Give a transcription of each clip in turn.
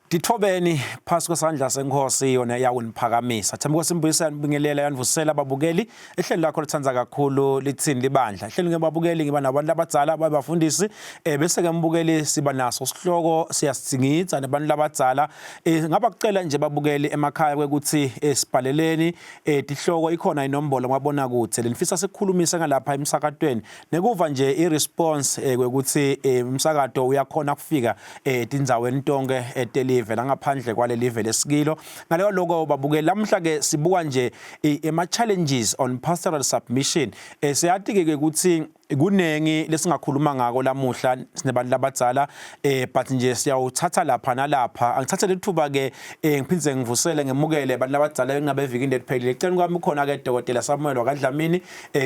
Tithobeni phasi kwesandla senkosi yona iyawuniphakamisa. Themba Nkosi imbuyisa nibingelela yanivusela babukeli ehlelo lakho lithanda kakhulu lithini libandla. Ehlelo ngebabukeli ngiba nabantu abadzala babafundisi eh bese ke mbukeli siba naso sihloko siyasidingidza nabantu labadzala eh ngaba kucela nje babukeli emakhaya kwekuthi eh, sibhaleleni eh tihloko ikhona inombolo ngwabona kude lenifisa sikhulumise ngalapha emsakatweni nekuva nje i-response eh, kwekuthi eh, umsakato uyakhona kufika eh, tindzaweni tonke eh, telive langaphandle kwalelive lesikilo. Ngaleyo loko babukeli lamuhla ke sibuka nje ema-challenges on pastoral submission. Siyati ke ukuthi kunengi lesingakhuluma ngako lamuhla sinebantu labadzala but nje siyawuthatha lapha nalapha. Angithathe lethuba ke ngiphindze ngivusele ngemukele abantu labadzala engabe evikini leliphelile. Eceleni kwami khona ke Dokotela Samuel wakaDlamini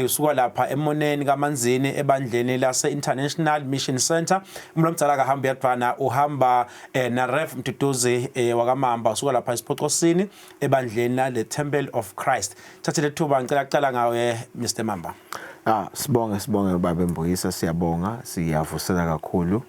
usuka lapha eMoneni kaManzini ebandleni lase International Mission Center. Umuntu omdala akahamba yedwana uhamba na Rev Mduduzi wakaMamba usuka lapha eSiphocosini ebandleni la Temple of Christ. Thathe lethuba ngicela kucala ngawe Mr Mamba. Ah sibonge sibonge baba Mbuyisa, siyabonga, siyavusela kakhulu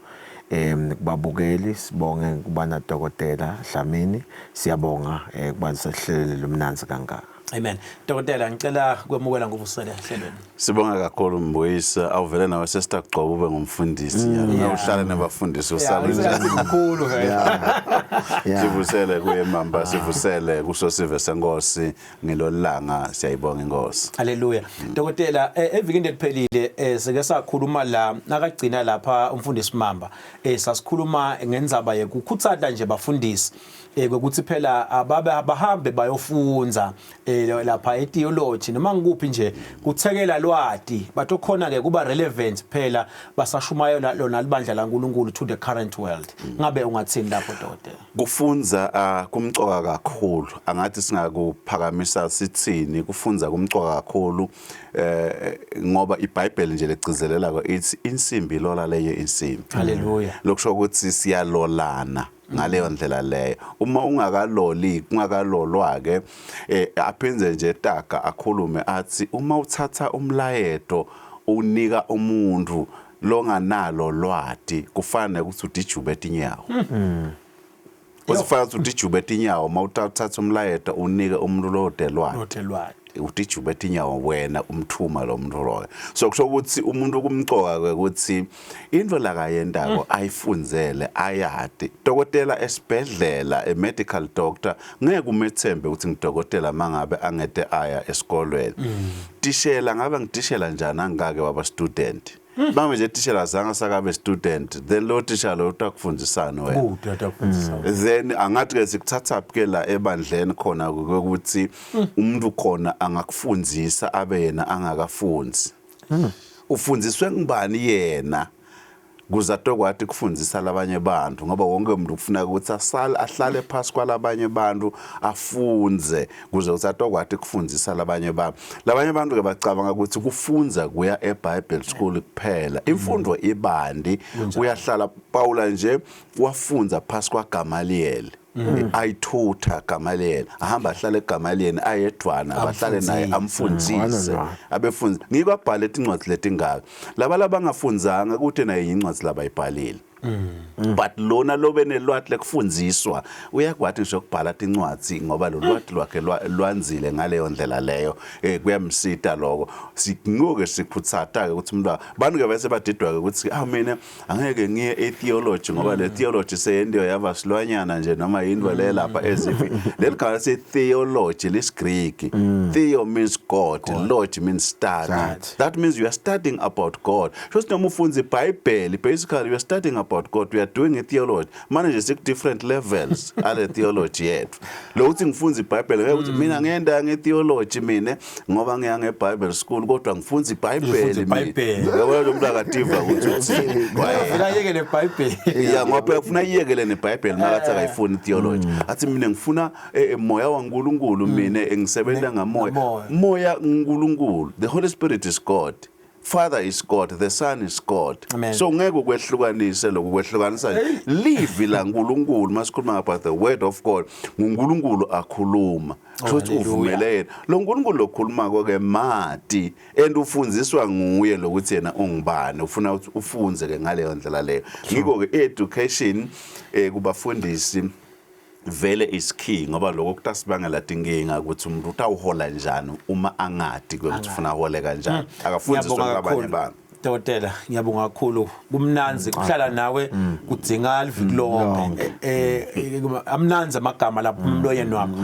kubabukeli, sibonge kubana Dokotela Dlamini, siyabonga kuba nisehlelweni lomnanzi kangaka. Amen. Dokotela ngicela kwemukela nguvusele ehlelweni. Sibonga kakhulu Mbuyisa, awuvele nawe sesitagcoba ube ngumfundisi nyalo. Mm. Uhlale nabafundisi usale njani. Mkhulu vele. Sivusele kuye Mamba, sivusele kuso sive senkosi ngelolanga, siyayibonga inkosi. Haleluya. Dokotela, evikini leliphelile sike sakhuluma la nakagcina lapha umfundisi Mamba. Sasikhuluma ngendzaba yekukhutsata nje bafundisi kwekuthi phela ababe abahambe bayofundza lapha etheology noma ngikuphi nje kuthekela lwati batokhona ke kuba relevant phela basashumayela lona libandla laNkulunkulu to the current world. Ngabe ungathini lapho, dokotela? Kufundza kumcoka kakhulu. Angathi singakuphakamisa sithini, kufundza kumcoka kakhulu ngoba iBhayibheli nje legcizelelako ithi insimbi lola leyo insimbi. Haleluya. Lokusho ukuthi siyalolana ngaleyo ndlela leyo. Uma ungakaloli, kungakalolwa ke, aphindze nje taga akhulume athi uma uthatha umlayeto unika umuntu longanalo lwati kufana nekuthi udijube tinyawo. Usifana ukuthi udijube tinyawo uma uthatha umlayeto unike umuntu lode lwati. Lode lwati. Udijube tinyawo wena umthuma lo muntu loyo. So kusho ukuthi umuntu kumcoka ke ukuthi into lakayendako ayifundzele ayati. Dokotela esibhedlela, a medical doctor, ngeke umethembe ukuthi ngidokotela mangabe angete aya esikolweni. Tishela ngabe ngitishela njani angikake waba student. Bambe nje tishela azange sakabe student, then lo tisha lo utakufundisana wena. Kude utakufundisa. Then angathi ke sikuthatha ke la ebandleni khona ukuthi umuntu khona angakufundisa abe yena angakafundi. Ufundziswe ngubani yena? Kuze atokwati kufundisa labanye bantu, ngoba wonke umuntu ufuna ukuthi asale ahlale phasi kwalabanye bantu afundze kuze ukuthi atokwati kufundisa labanye bantu. Labanye bantu ke bacabanga ukuthi kufundza kuya eBible school kuphela. Imfundo ibandi, uyahlala. Paula nje wafundza phasi kwaGamaliel. Ayithutha Gamaliel, ahamba ahlale eGamaliel ayedvwana, bahlale naye amfundzise, abefundzise. Ngiko abhale tincwadzi letingaka. Laba labangafundzanga kute naye incwadzi labayibhalile. But lona lobe nelwati lekufundziswa uyakwati ngisho ukubhala tincwadzi ngoba lo lwati lwakhe lwandzile ngaleyo ndlela leyo. Kuyamsita lokho. Singoke sikhutsata ke ukuthi umuntu bantu ke bese badidwa ke ukuthi ah mina angeke ngiye e-theology ngoba le theology seyendiyo yaba silwanyana nje noma yinto le lapha ezifi. Leli gama lesi theology lesiGreek. Theo means God, lodge means study. Study. That means you are studying about God. So noma ufundza iBhayibheli, basically you are studying about God. We are doing a theology. Manje nje siku different levels ale theology yethu. Lokuthi ngifundza iBhayibheli ngeke ukuthi mina ngiyenda nge-theology mina ngoba ngiya nge-Bible school kodwa ngifundza iBhayibheli mina. iBhayibheli. Yabona lo muntu akativa ukuthi uthini. Ufuna ayekele iBhayibheli. Ya, ngoba ufuna iyekele neBhayibheli makathi akayifuni theology. Athi mina ngifuna moya waNkulunkulu, mina ngisebenza ngamoya. Ngamoya. Moya uNkulunkulu. The Holy Spirit is God. Father is God, the Son is God. Amen. So ngeke ukwehlukanise lokhu, kwehlukanisa livi laNkulunkulu. Masikhuluma about the word of God, nguNkulunkulu akhuluma. Oh, Futhi hallelujah. uvumele yena. Lo nkulunkulu lokhuluma ke mati and ufundziswa nguye lokuthi yena ungubani, ufuna ukuthi ufunze ke ngaleyo ndlela leyo. Ngiko ke education kubafundisi. Vele is key ngoba lokho kutasibangela tinkinga ukuthi umuntu utawuhola njani uma angadi kwekuthi ufuna ahole kanjani. Akafundiswe Ngiyabonga ngabanye kakhulu. abantu. Dokotela, ngiyabonga kakhulu. Kumnanzi kuhlala nawe kudzinga liviki lonke. Amnanzi amagama lapha emlonyeni wakho.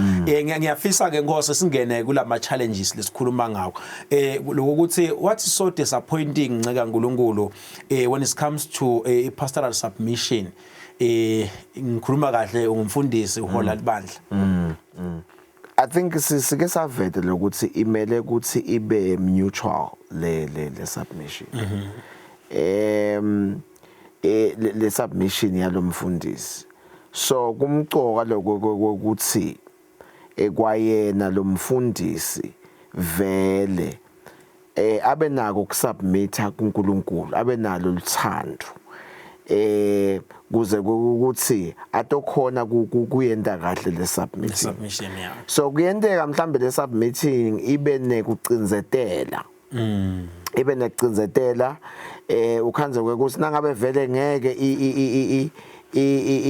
Ngiyafisa ke Nkosi singene kulama challenges lesikhuluma ngawo. Lokuthi what is so disappointing nceka uNkulunkulu when it comes to pastoral submission. Ngikhuluma kahle, ungumfundisi, uhola libandla. I think sike savete lokuthi imele ukuthi ibe mutual le submission. Le submission yalomfundisi. So kumcoka lokho ukuthi ekwayena lo mfundisi vele abe nako ukusubmita kuNkulunkulu, abe nalo luthando kuze ukuthi atokhona kuyenta kahle le submitting. Submission, yeah. So kuyenteka mhlambe le submitting ibe nekucinzetela, ibe nekucinzetela, ukhanze ukuthi nangabe vele ngeke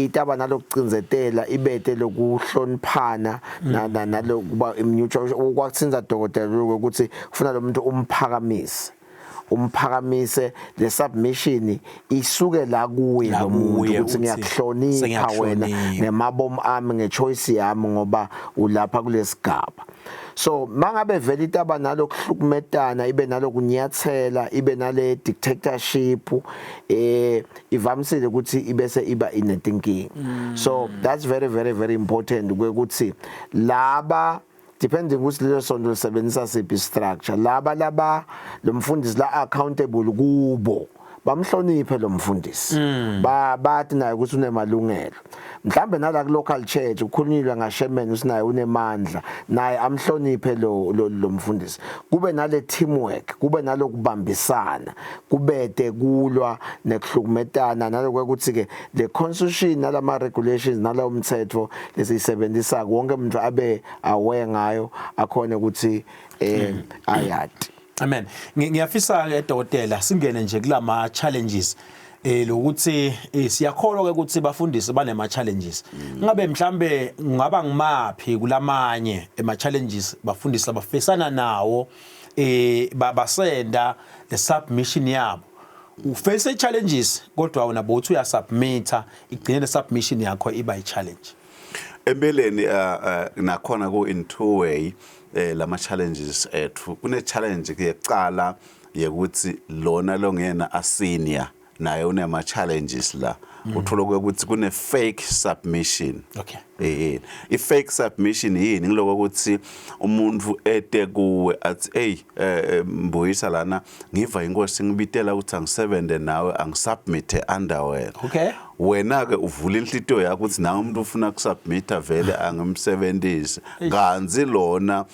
itaba nalokucinzetela, ibete lokuhloniphana nalokuba mutual, kwakuthinza dokotela ukuthi kufuna lo muntu umphakamise, umphakamise, le submission isuke la kuye La lo muntu kuye ukuthi uthi, ngiyakuhlonipha wena sengiyakuhlonipha. Ngemabomu ami, ngechoice yami, ngoba ulapha kulesigaba. So mangabe vele itaba nalokuhlukumetana, ibe nalokunyathela, ibe nale dictatorship, ivamisile ukuthi ibese iba inetinkinga. So that's very, very, very important ukuthi laba, depending ukuthi lelo sonto lisebenzisa siphi structure, laba lo mfundisi la accountable kubo bamhloniphe lo mfundisi, ba bathi naye ukuthi unemalungelo. Mhlambe nala ku local church ukukhulunywa ngashemen usinaye unemandla, naye amhloniphe lo mfundisi, kube nale teamwork, kube nalokubambisana, kubete kulwa nekuhlukumetana, naloko ukuthi ke le constitution nalama regulations nalawo mthetho lesiyisebenzisa, wonke umuntu abe aware ngayo, akhona ukuthi ayati. Amen. Ngiyafisa ke dokotela singene nje kulama challenges lokuthi siyakholwa ke ukuthi bafundisi banema challenges. Ngabe mhlambe ngaba ngimaphi kulamanye ema challenges bafundisi abafesana nawo basenda the submission yabo? Uface challenges kodwa wena bothi uyasubmita, igcine le submission yakho iba i challenge. Empeleni nakhona ku in two way lama challenges ethu. Kune challenge kuyecala yekuthi lona longena a senior naye unema challenges la, uthola ukuthi kune fake submission. I fake submission yini? Ngiloko ukuthi umuntu ete kuwe athi, "Hey, Mbuyisa, lana ngiva inkosi ngibitela ukuthi angisebenze nawe, angisubmit under wena." Wena ke uvula inhlitiyo yakho ukuthi nawe umuntu ufuna kusubmita vele angimsebenzise, kanzi lona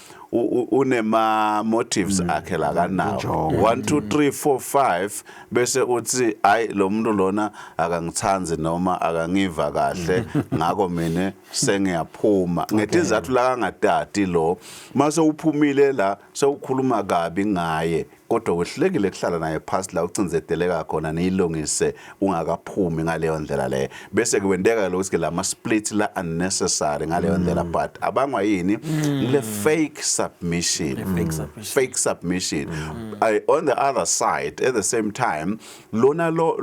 unema motives akhe la kanawo 1 2 3 4 5, bese uthi, "Hayi, lo muntu lona akangithanzi noma akangiva kahle, ngakho mina sengiyaphuma," ngetizathu la kangadati lo. Mase uphumile la sewukhuluma kabi ngaye, kodwa wehlulekile kuhlala naye phasi la ucinzeteleka khona niyilungise ungakaphumi ngaleyo ndlela leyo. Bese kwenteka lokho ke lama split la unnecessary ngaleyo ndlela, but abangwa yini? Ngile fake submission. Fake submission. Fake submission. On the other side, at the same time, lona lo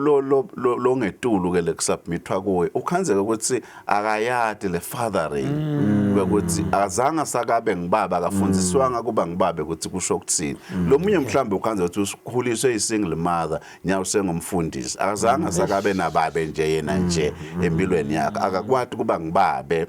longetulu ke lekusubmitwa kuye ukhanzeka ukuthi akayadi le fathering, ukuthi azange sakabe ngibaba, akafundiswanga kuba ngibabe ukuthi kusho ukuthini. Lo munye mhlambe ukhanzeka ukuthi usikhuliswe i-single mother, nyawo sengumfundisi, akazange sakabe nababe nje yena nje empilweni yakhe, akakwati kuba ngibabe.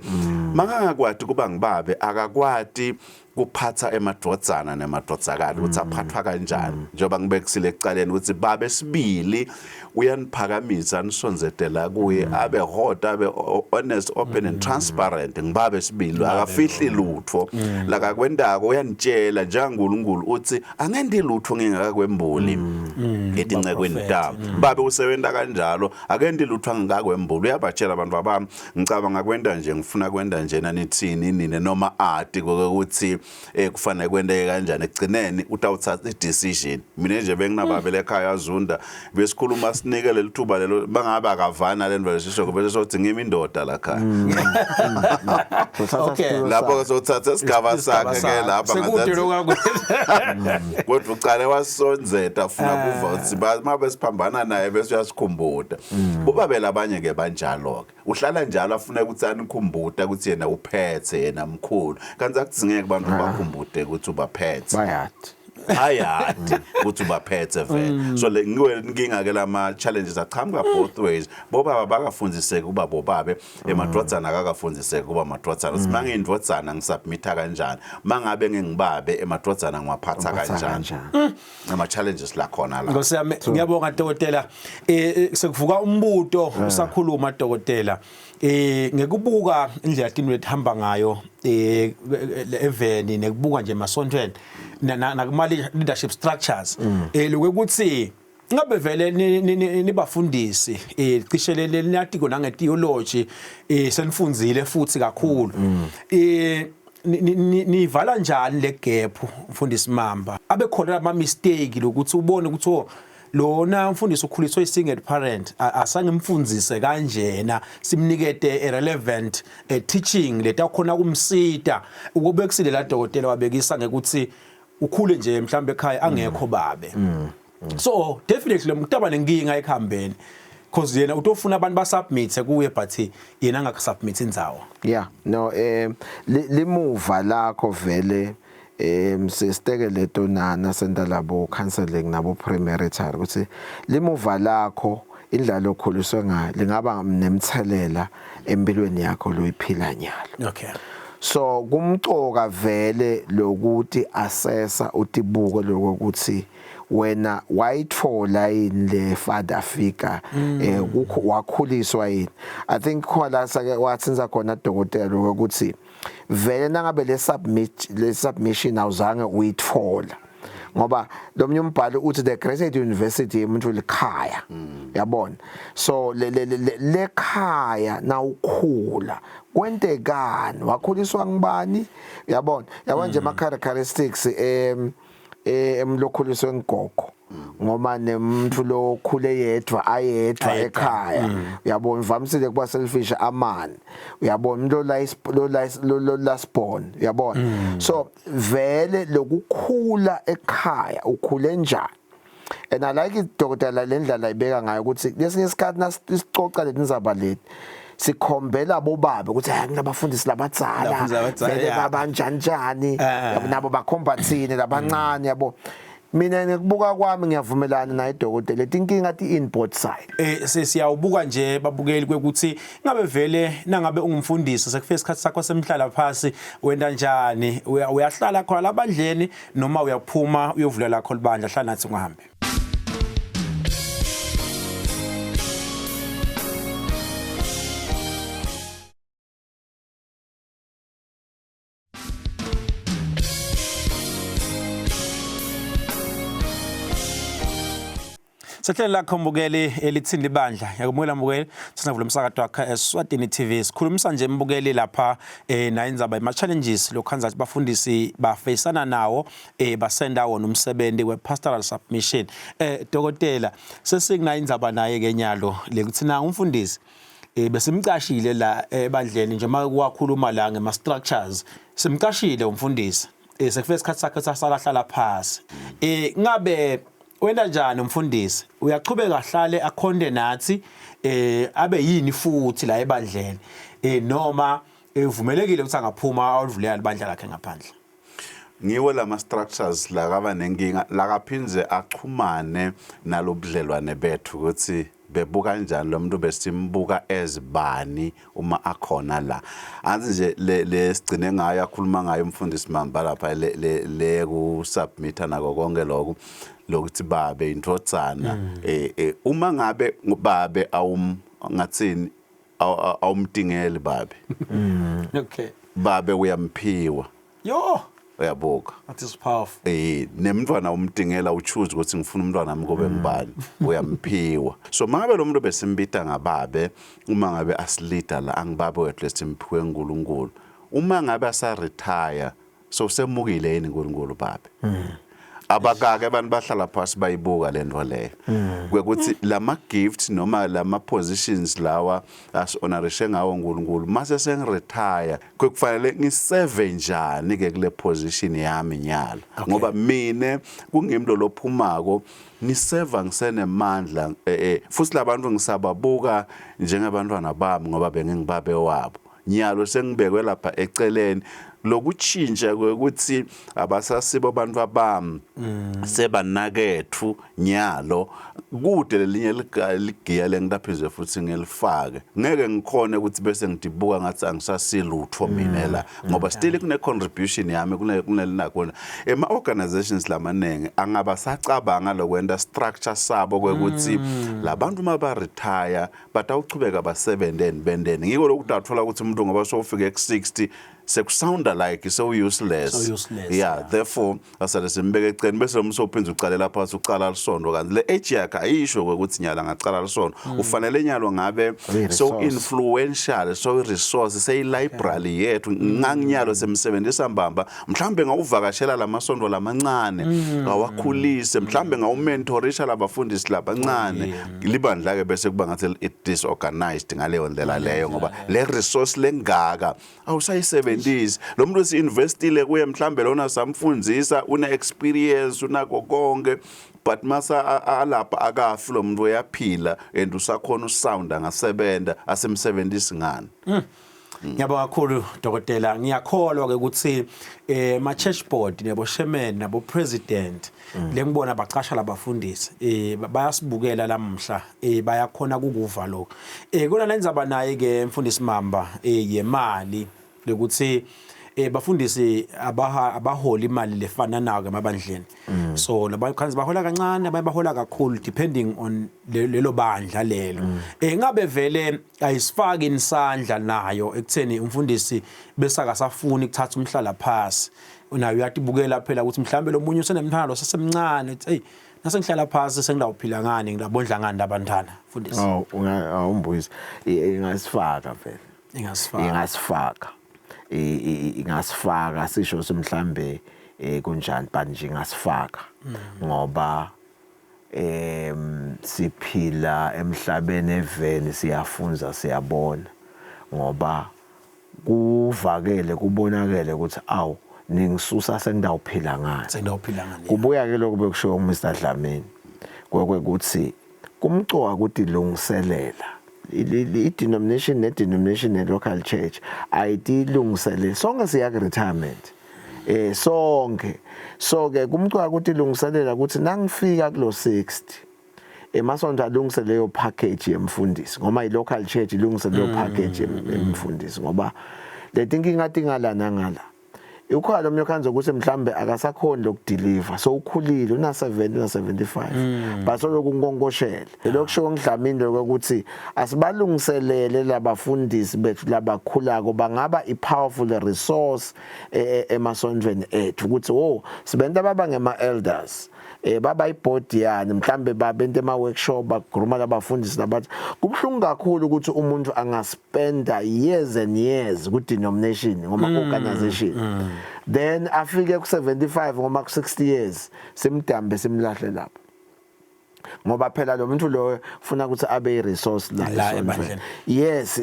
Makangakwati kuba ngibabe, akakwati kuphatha emadvodzana nemadvodzakati ukuthi aphathwa kanjani, njengoba ngibekisile ekucaleni ukuthi babe sibili uyaniphakamisa, anisonzetela kuye, abe hot, abe honest, open and transparent. Ngibabe sibili akafihli lutho lakakwendako, uyanitshela njengaNkulunkulu uthi, "Angendi lutho ngingakakwembuli etincekweni tami." Babe usebenta kanjalo, akendi lutho angikakwembuli, uyabatshela abantu babami, "Ngicabanga kwenta nje, ngifuna kwenta nje, nanithini nine?" Noma ati ukuthi eh kufanele kwenteke kanjani ekugcineni utawuthatha i-decision mina nje benginababele ekhaya azunda besikhuluma sinike leli thuba lelo bangabe akavana le nto lesisho bese sothi ngimi indoda la khaya mm. okay lapho ke sothatha isigaba sakhe ke lapha sekude lokho kodwa uqale wasonzeta afuna ah. kuva ukuthi mabe siphambana naye bese uyasikhumbuta mm. kuba labanye ke banjalo ke uhlala njalo afuna ukuthi anikhumbuta ukuthi yena uphethe yena mkhulu kanti akudzingeki abantu ah. bakhumbute ukuthi ubaphethe bayati ayadi ukuthi ubaphethe vele mm. so le ngiwe inkinga ke lama challenges aqhamuka both ways bobaba bakafundiseki kuba bobabe mm. emadvodzana akakafundiseki kuba madvodzana ukuthi mangiyindvodzana ngisubmitha kanjani mangabe ngingibabe emadvodzana ngiwaphatha kanjani ama challenges la khona la Nkosi yami ngiyabonga dokotela eh, eh sekuvuka umbuto eh. usakhuluma dokotela eh ngekubuka indlela tinto lethamba ngayo eh eveni nekubuka nje emasontweni nakuma leadership structures mm. eh lokuthi ngabe vele nibafundisi eh cishe lenatiko nange theology eh senifundzile futhi kakhulu mm. eh nivala njani le gap mfundisi Mamba abe khona ama mistake lokuthi ubone ukuthi oh lona umfundisi ukhuliswe i-single parent asangimfundzise kanjena simnikete a relevant a teaching letakhona kumsita ukubekisile la dokotela wabekisa ngekuthi ukhule nje mhlawumbe ekhaya angekho babe mm. so definitely lo muntu nenkinga ekuhambeni because yena utofuna abantu basubmit kuye but yena angakusubmit indzawo yeah no eh limuva lakho vele em sesiteke leto nana senta labo counseling nabo premarital ukuthi limuva lakho indlela okhuliswe ngayo lingaba nemthelela empilweni yakho loyiphila nyalo okay so kumcoka vele lokuthi assessa utibuke lokuthi wena wayithola yini le father figure mm. eh wakhuliswa yini i think khona sake wathinza khona dokotela lokuthi vele nangabe le submit le submission awuzange uyithola ngoba lo mnye umbhalo uthi the greatest university umuntu likhaya mm. yabona so le lekhaya nawukhula kwentekani wakhuliswa ngubani yabona yabona nje mm. ama characteristics em eh, emlokhuliswe ngigogo ngoba nemuntu lokhule yedwa ayedwa ekhaya mm. uyabona uvamisile kuba selfish amani uyabona umuntu lo lo last born uyabona mm. so vele lokukhula ekhaya ukhule njani and i like it dokotela le ndlela ayibeka ngayo ukuthi lesinye isikhathi nasicoca letindzaba leti sikhombela bobabe ukuthi hayi kunabafundisi labadzala vele babanjanjani eh. nabo bakhomba thini labancane yabo mina ngikubuka kwami ngiyavumelana naye dokotela letinkinga ti in both side eh siyawubuka nje babukeli kwekuthi ngabe vele nangabe ungumfundisi sekufika isikhathi sakho semhlala phasi wenda njani uyahlala khona labandleni noma uyaphuma uyovulela lakho libandla hlala nathi ungahambi Sehlele lakho mbukeli elithini libandla yakumukela mbukeli sinavula umsakato wakhe eSwatini TV sikhulumisa nje mbukeli lapha eh nayo indzaba ama challenges lokhanza bafundisi bafeyisana nawo eh basenda wona umsebenzi we pastoral submission eh dokotela sesikunayo indzaba naye ke nyalo lekuthi na umfundisi eh besimcashile la ebandleni nje makuwakhuluma la ngema structures simcashile umfundisi eh sekufika isikhathi sakhe sasala hlala phasi eh ngabe wenda njani umfundisi uyachubeka ahlale akhonde nathi eh abe yini futhi la ebandleni eh noma evumelekile ukuthi angaphuma awuvulela ibandla lakhe ngaphandle ngiwo lama structures lakaba nenkinga lakaphindze achumane nalobudlelwane bethu ukuthi bebuka kanjani lo muntu besimbuka ezibani uma akhona la anzi nje le lesigcine ngayo akhuluma ngayo umfundisi Mamba lapha le le, le ku submit nako konke lokho lokuthi babe indvodzana mm. eh, eh uma ngabe babe awum ngathini awumdingeli babe mm. okay babe uyamphiwa yo uyabuka that is powerful eh nemntwana umdingela uchoose ukuthi ngifuna umntwana wami kube mm. ngubani uyamphiwa so mangabe lo muntu besimbita ngababe uma ngabe asilida la angibabe wethu lesimphiwe uNkulunkulu uma ngabe asa retire So semukile yini uNkulunkulu babe? Abakake abantu bahlala phasi bayibuka lento leyo. Kwekuthi lama gifts noma lama positions lawa asi-honorishe ngawo uNkulunkulu, mase sengiretire kufanele ngiseve njani ke kule position yami nyalo, ngoba mine kungimi lo lophumako ngiseva ngisenemandla, futhi labantu ngisababuka njengabantwana bami ngoba bengingibabe wabo. Nyalo sengibekwe lapha eceleni, lokutshintsha kwekuthi abasasibo abantu bami, sebanaketfu nyalo. Kude lelinye ligiya lengitaphize futhi ngilifake, ngeke ngikhone ukuthi bese ngidibuka ngathi angisasilutho mina la, ngoba still kune contribution yami kune kunelinakona. Ema organizations lamaningi angaba sacabanga lokwenta structure sabo kwekuthi labantu maba retire batawuchubeka basebente bendeni. Ngiko lokhu athola ukuthi umuntu ngoba sowufike ku-60 sekusounda like so useless. So useless, yeah. Therefore asale simbeke eceleni, bese lo muntu uphinda ucalela phansi, ucala lisondo, kanti le age yakhe ayisho ukuthi nyala ngacala lisondo. Ufanele nyalo ngabe so Uyi-resource. Influential, so resource, seyi library yethu nganginyalo semsebenzisa mbamba. Mhlambe ngawuvakashela lamasondo lamancane, ngawakhulise, mhlambe ngawumentorisha labafundisi labancane. Libandla ke bese kuba ngathi it disorganized ngaleyo ndlela leyo, ngoba le resource lengaka awusayisebenzisi. Lo muntu si-investile kuye, mhlambe lona samfundzisa, une experience, unako konke, but masa alapha akafi lo muntu, uyaphila and usakhona usound, angasebenta, asimsebenzisi ngani? Ngiyabonga kakhulu, dokotela. Ngiyakholwa ke ukuthi ma church board nabo chairman nabo president lengibona baqasha labafundisi bayasibukela lamhla, bayakhona kukuva lokho. Kuna lendzaba naye ke mfundisi Mamba yemali lokuthi bafundisi abaholi imali lefana nayo emabandleni. So laba khanzi bahola kancane, abanye bahola kakhulu, depending on lelo bandla lelo. Ngabe vele ayisifaki isandla nayo ekutheni umfundisi bese akasafuni ukuthatha umhlala phasi? Nayo uyatibukela phela ukuthi mhlambe lo munye usenemntwana lo sesemncane, uthi hey, nase ngihlala phasi sengilawuphila ngani, ngilabondla ngani labantwana, mfundisi? Oh, awumbuyisi, ingasifaka vele. Ingasifaka. Ingasifaka. Ingasifaka, sisho mhlambe kunjani, but nje ingasifaka ngoba siphila emhlabeni eveni, siyafunza, siyabona, ngoba kuvakele kubonakele ukuthi awu, ningisusa, sengidawuphila ngani? Sengidawuphila ngani? Kubuya ke lokho bekushiwo uMr Dlamini kwekuthi kumcoka ukuthi lungiselela i-denomination ne-denomination ne-local church ayitilungisele. Sonke siya ku-retirement, sonke. So ke kumcoka ukuthi lungiselela ukuthi nangifika kulo 60, emasonto alungise leyo package yemfundisi, ngoba i-local church ilungise leyo package yemfundisi, ngoba le tinkinga tingala nangala. Ukhona lo khanze ukuthi mhlambe akasakhoni lokudeliver, so ukhulile, una 70, una 75, but soloku unkonkoshela. Lokusho ngidlamini lokho ukuthi asibalungiselele labafundisi bethu labakhulako, bangaba i-powerful resource emasontweni ethu, ukuthi oh, sibenta baba ngema elders, baba iboard yani, mhlambe babente ema workshop, bagruma labafundisi labathi. Kubhlungu kakhulu ukuthi umuntu angaspenda years and years ku denomination ngoma organization, then afike ku 75 ngoma ku 60 years, simdambe, simlahle lapho, ngoba phela lo muntu lo ufuna ukuthi abe i-resource la La esontweni. Ebandleni. Yes,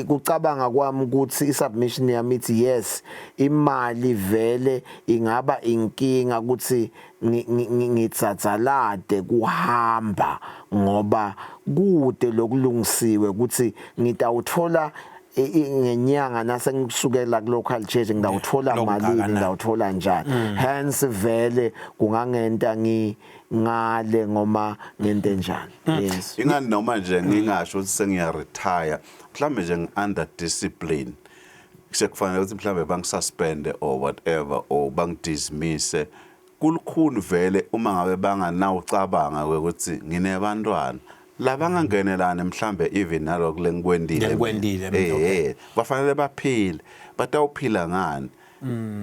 kucabanga kwami ukuthi i-submission yami ithi yes, imali vele ingaba inkinga ukuthi ngitsatsalade kuhamba, ngoba kude lokulungisiwe ukuthi ngitawuthola ngenyanga nase ngikusukela ku local church, ngidawuthola malini, Lokungakanani. Ngidawuthola njani. Hence vele kungangenta ngi ngale ngoma ngente njani, yes. Ingani noma nje ngingasho ukuthi sengiya retire, mhlambe nje ngi-under discipline, sekufanele ukuthi mhlambe bangisuspende or whatever or bangidismisse, kulukhuni vele uma ngabe banganawucabanga ukuthi nginebantwana labangangenelani mhlambe even nalokhu lengikwendile. Lengikwendile, Bafanele baphile, batawuphila ngani?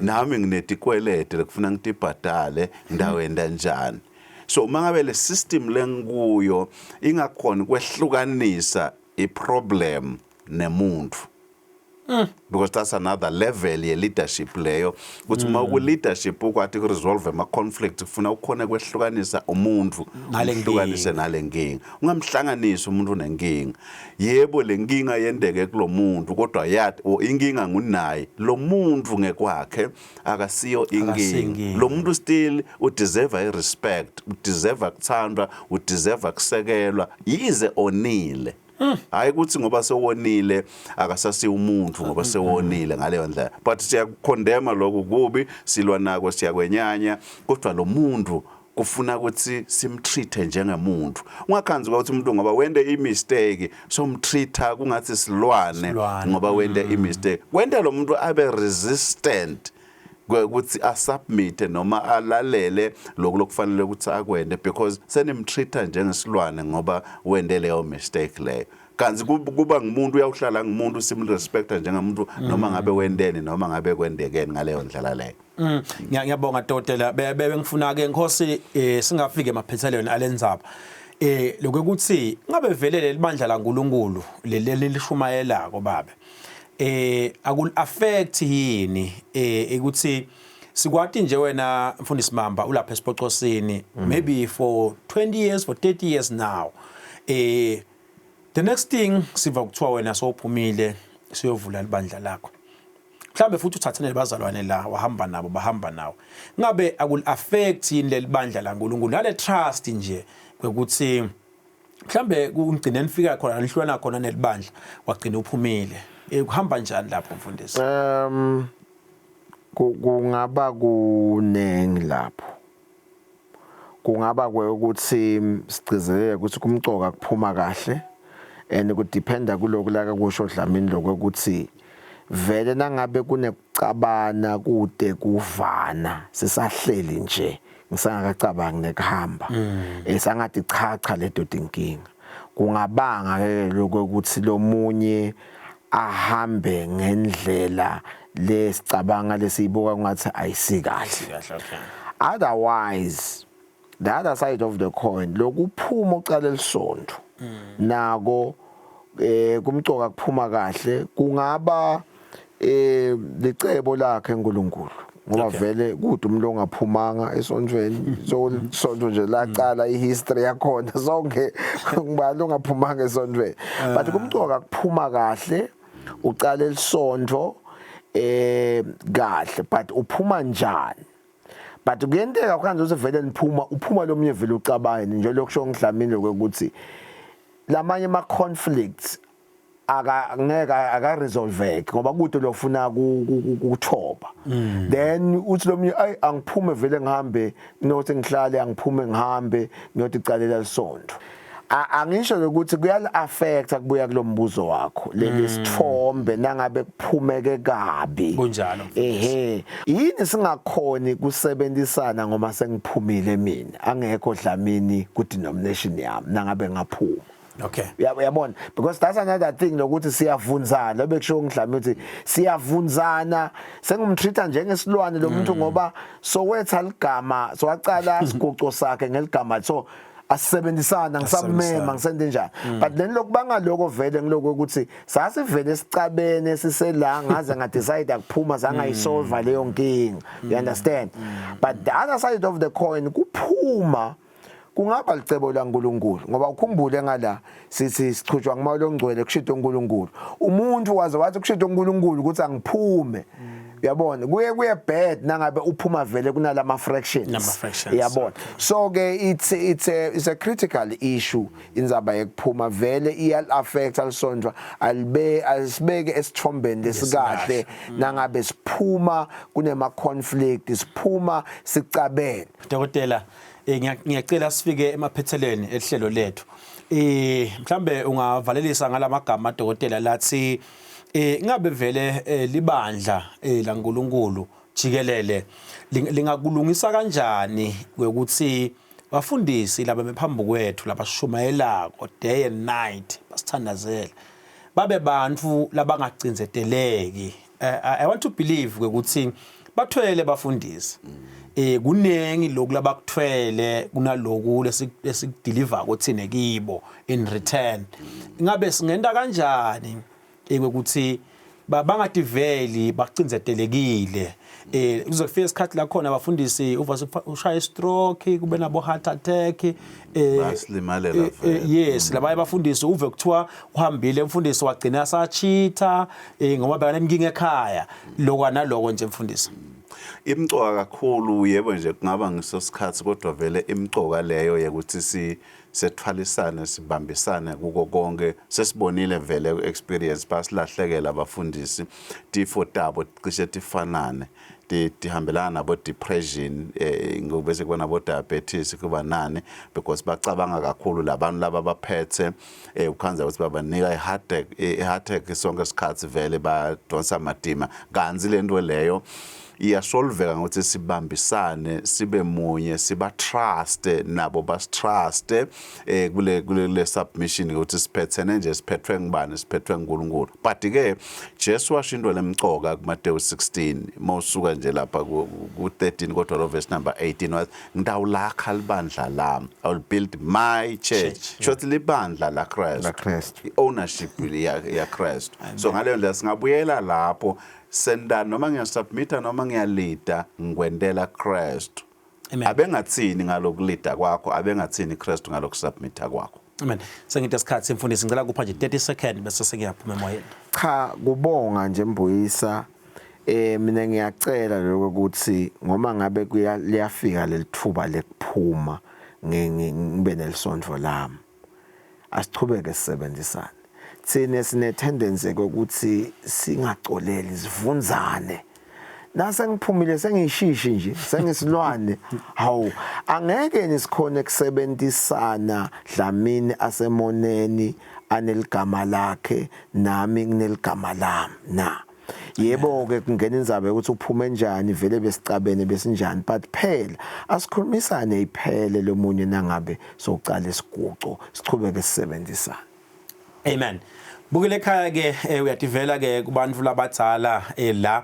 Nami nginetikwelede lekufuna ngitibhadale, ngidawenda njani? So uma ngabe le system lengikuyo ingakhona kwehlukanisa iproblem nemuntu. Because that's another level ye leadership leyo, ukuthi uma uku leadership ukwati ku resolve ama conflict, kufuna ukhona kwehlukanisa umuntu Nale uhlukanise nale nkinga, ungamhlanganisi umuntu nenkinga. Yebo, le nkinga yendeke kulomuntu, kodwa yathi o inkinga ngunaye lo muntu ngekwakhe, akasiyo inkinga. Inkinga. Lo muntu still udeserve i-respect, udeserve kuthandwa, udeserve kusekelwa, yize onile. Hayi ukuthi ngoba sewonile akasasiyo umuntu, ngoba sewonile ngaleyo ndlela, but siyakucondemna lokhu kubi, silwa nako, siyakwenyanya, kodwa lo muntu kufuna ukuthi simtreat njengemuntu. Ungakhanzi ukuthi umuntu ngoba wente i-mistake somtreat kungathi silwane. Silwane. Ngoba wente i-mistake, kwenta lo muntu abe resistant ukuthi asubmit noma alalele lokhu lokufanele ukuthi akwente, because senimtreat njengesilwane ngoba wente leyo mistake leyo. Kanti kuba ngumuntu, uyawuhlala ngumuntu, simrespecta njengomuntu noma ngabe wenteni, noma ngabe kwendekeni ngaleyo ndlela leyo. Ngiyabonga dokotela. Bengifuna ke Nkosi singafike emaphethelweni alenzaba. Lokuthi ngabe vele leli bandla laNkuluNkulu leli lishumayelako babe, akul affect yini ukuthi sikwati nje wena mfundisi Mamba ulapha esipocosini maybe for 20 years, for 30 years now, the next thing siva kuthiwa wena sowuphumile, siyovula libandla lakho, mhlambe futhi uthathe nebazalwane la wahamba nabo, bahamba nawe, ngabe akul affect yini leli bandla laNkulunkulu nale trust nje kwekuthi mhlambe kugcine nifika khona nihlwana khona nelibandla, wagcina uphumile? Kuhamba njani lapho, mfundisi? Kungaba kunengi lapho. Kungaba kwekuthi sigcizelele ukuthi kumcoka kuphuma kahle, and kudependa kulokhu la kusho Dlamini lokuthi vele nangabe kunekucabana kude kuvana sisahleli nje, ngisangakacabangi nekuhamba, esangathi cha cha, leto tinkinga kungabanga ke lokuthi lomunye ahambe ngendlela lesicabanga lesiyibuka ngathi ayisikahle. Kahle, okay. Otherwise, the other side of the coin, lokuphuma ucala lisonto nako kumcoka kuphuma kahle, kungaba licebo lakhe uNkulunkulu, ngoba vele kude umuntu ongaphumanga esontweni. So sonto nje lacala ihistory yakhona sonke, ngibani ongaphumanga esontweni? But kumcoka kuphuma kahle, ucala lisonto kahle, but uphuma njani? But kuyenteka kanje ukuthi vele niphuma, uphuma lomunye vele ucabane nje, lokusho ngidlamini lokuthi lamanye ama conflicts aka ngeke aka resolveke ngoba kude lofuna ukuthoba. Then uthi lomunye, "Ay, angiphume vele ngihambe kunokuthi ngihlale, angiphume ngihambe ngiyothi calela lisonto." Angisho ukuthi kuyal affect, kubuya kulombuzo wakho, leli sithombe nangabe kuphumeke kabi. Kunjalo. Ehe, yini singakhoni kusebenzisana ngoba sengiphumile mina, angekho Dlamini ku denomination yami nangabe ngaphuma? Uyabona, because that's another thing lokuthi siyavunzana, bekusho ngidlame ukuthi siyavunzana, sengumtreata njengesilwane lo muntu ngoba sowetha ligama, sowacala siguco sakhe ngeligama, so asisebenzisana, ngisamema, ngisente njani. But then lokubanga lokho vele ngiloko ukuthi sasivele sicabene sisela, ngaze nga decide akuphuma, zangayisolve leyo nkinga, you understand? But the other side of the coin, kuphuma kungaba licebo laNkuluNkulu, ngoba ukhumbule ngala sithi sichutshwa ngumoya ongcwele, kushito uNkulunkulu. Umuntu waze wathi kushito uNkulunkulu ukuthi angiphume, uyabona, kuye bad nangabe uphuma vele kunalama fractions. Nama fractions. Uyabona, so ke it's a critical issue indzaba yekuphuma, vele iyal affect alisondwa, alibe alisibeke esithombeni lesikahle nangabe siphuma kunema conflict, siphuma sicabene. Dokotela, ngiyacela sifike emaphethelweni ehlelo lethu. Mhlambe ungavalelisa ngalamagama, dokotela, lathi ngabe vele libandla laNkuluNkulu jikelele lingakulungisa kanjani ukuthi bafundisi laba bephambi kwethu labashumayelako day and night, basithandazele, babe bantu labangacindzeteleki? I want to believe ukuthi bathwele bafundisi, kunengi lokhu labakuthwele kunaloku lesikudeliver kuthine kibo in return. Ngabe singenta kanjani ukuthi Bangativeli bacindzetelekile. Kuze kufike isikhathi la khona abafundisi uva ushaya stroke, kube nabo heart attack, Basilimalela vele. Yes, labanye abafundisi uve kuthiwa uhambile umfundisi wagcina sachitha, ngoba bekanenkinga ekhaya, lokwa naloko nje mfundisi. Imcoka kakhulu, yebo nje kungaba ngiso sikhathi, kodwa vele imcoka leyo yekuthi si sethwalisane, sibambisane kuko konke. Sesibonile vele ku-experience basilahlekela abafundisi, tifo tabo cishe tifanane, tihambelana nabo depression, bese kuba nabo diabetes, kuba nani, because bacabanga kakhulu labantu laba baphethe, ukhandza ukuthi babanika i-heart attack, i-heart attack sonke isikhathi, vele badonsa matima. Kanti lento leyo iyasolveka ngokuthi sibambisane, sibe munye, siba trust nabo basitrust, kule submission ukuthi siphethene nje, siphethwe ngibani? Siphethwe nguNkulunkulu. But ke Jesu washo into lemcoka kuMateyu 16, mawusuka nje lapha ku 13, kodwa lo verse number 18 wathi, "Ngitawulakha libandla lami, I will build my church." Shothi libandla la Christ, La Christ. I-ownership ya Christ. So ngaleyo ndlela singabuyela lapho senda, noma ngiyasubmita noma ngiyalida, ngikwendela Christ. Amen. Abengathini ngalokulida kwakho, abengathini Christ ngalokusubmita kwakho. Amen. Sengide isikhathi mfundisi, ngicela kupha nje 30 second bese sengiyaphuma emoyeni. Cha, kubonga nje Mbuyisa. Mina ngiyacela lokho ukuthi ngoma ngabe kuya liyafika lelithuba lekuphuma, ngibe nelisondvo lami, asichubeke sisebenzisane. Thina sine tendency ukuthi singacoleli, sivunzane. Nase ngiphumile sengishishi nje, sengisilwane. Hawu, angeke nisikhone kusebenzisana. Dlamini asemoneni aneligama lakhe, nami ngineligama lami na. Yebo ke, kungena indzaba ukuthi uphume njani, vele besicabene besinjani, but phela asikhulumisane iphele lomunye nangabe socala isiguco, sichubeke sisebenzisana. Amen. Bukele ekhaya ke, uyativela ke kubantu labadzala, la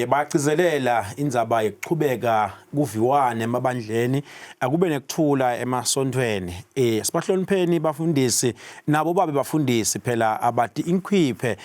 bagcizelela indzaba yekuchubeka kuviwane emabandleni, akube nekuthula emasontweni. Sibahlonipheni bafundisi, nabo babe bafundisi phela abati inkhwiphe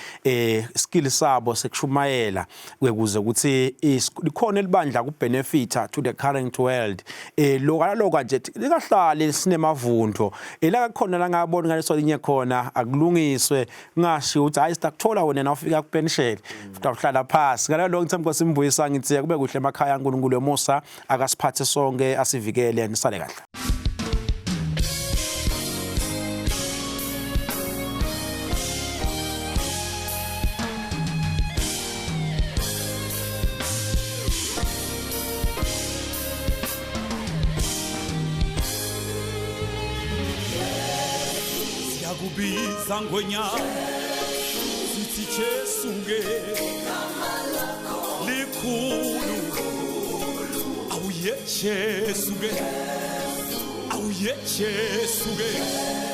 skill sabo sekushumayela ukuze ukuthi likhona elibandla kubenefita to the current world. Lokho lokho nje likahlali sinemavunto ela khona la ngabona ngaleso linye khona akulungiswe, ngashiwo ukuthi hayi, sitakuthola wena na ufika kupension, futhi awuhlala phasi. Ngalo ngithe Nkosi Mbuyisa, ngithi kube kuhle emakhaya, uNkulunkulu wemusa akasiphathe sonke, asivikele, nisale kahle. Siyakubiza ngonyaka, sithi Jesu ke likhulu. Awuye Jesu ke, awuye Jesu ke.